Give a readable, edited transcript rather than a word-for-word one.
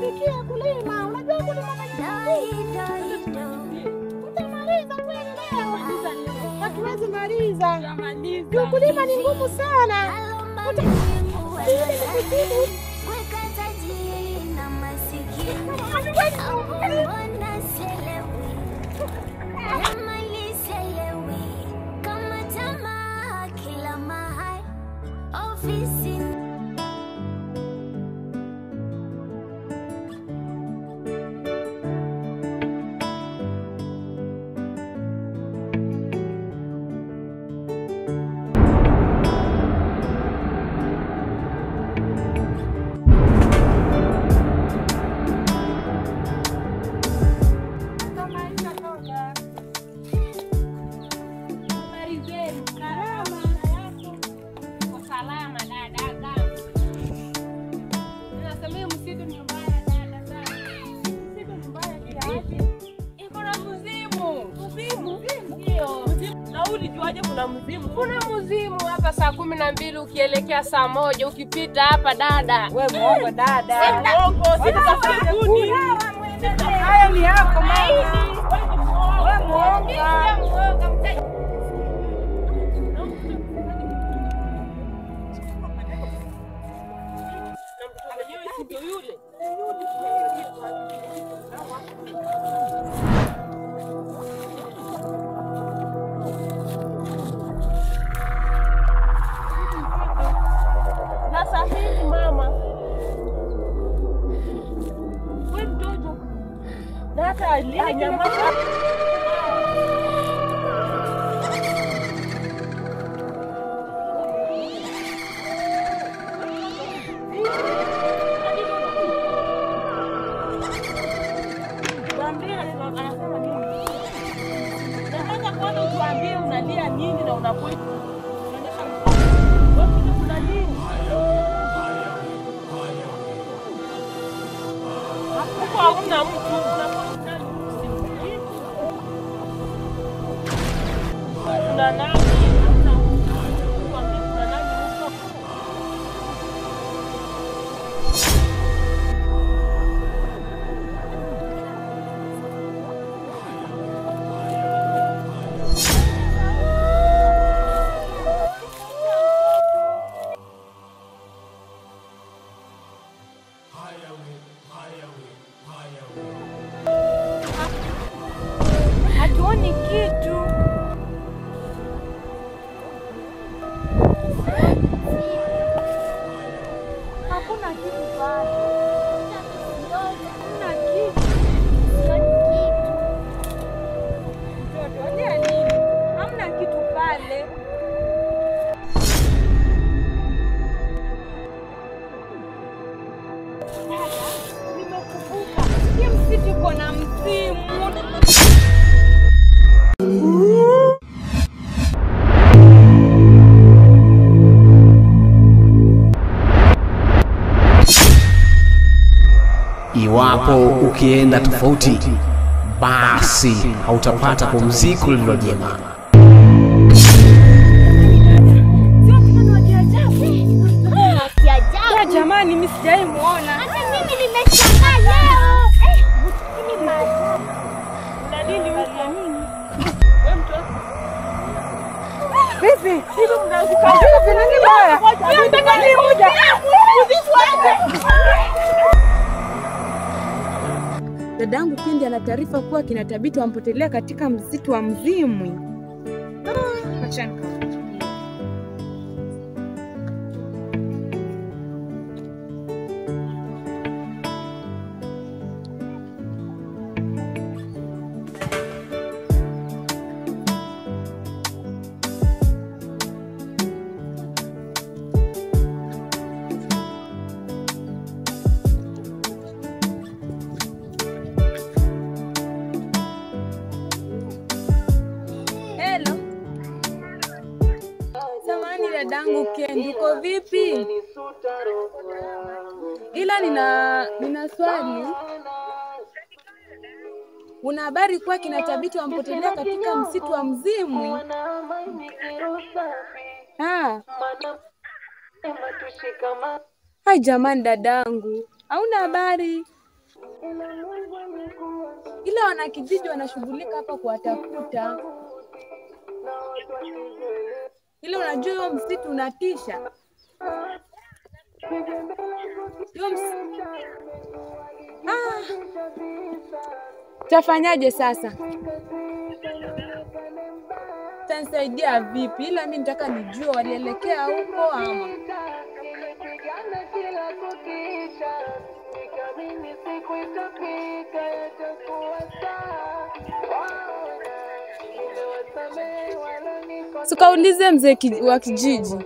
Tutafikia kulima. Unajua kulima tutamaliza kweli leo. Hatuwezi maliza. Tutamaliza. Kulima ni ngumu sana. Kuna mzimu hapa saa 12 ukielekea saa 1 ukipita hapa dada. Wewe muongo dada. Muongo, sisi kuni. Haya ni yako mama. Wewe muongo. Muongo mtaji. Hatuoni kitu. Hakuna kitu pale. Hakuna kitu. Sioni kitu. Mtoto, onea nini? Hamna kitu pale. Nimekukumbuka. Hii msitu uko na mzimu. Iwapo ukienda tofauti, basi hautapata pumziko lililo jema. Jamani, mimi sijai muona. Hata mimi nimeshangaa leo. Ni maajabu. Una nini huko? Wewe mtoto. Vipi? Hivi mnaanguka vipi? Nini baya? Mimi nataka nimoja. Dadangu Kendi ana taarifa kuwa kina Tabitha wampotelea katika msitu wa Mzimwi. Acha nikawa. Dadangu Kendi, uko vipi? Ila nina swali. Una habari kuwa kina Tabitha wampotelea katika msitu wa Mzimwi? Hai jamani dadangu, hauna habari? Ila wanakijiji wanashughulika hapa kuwatafuta. Ila unajua huo msitu unatisha. Huo msitu. Ah. Tafanyaje sasa? Tanisaidia vipi? Ila mimi nitaka nijue walielekea huko ama. Tukaulize mzee wa kijiji.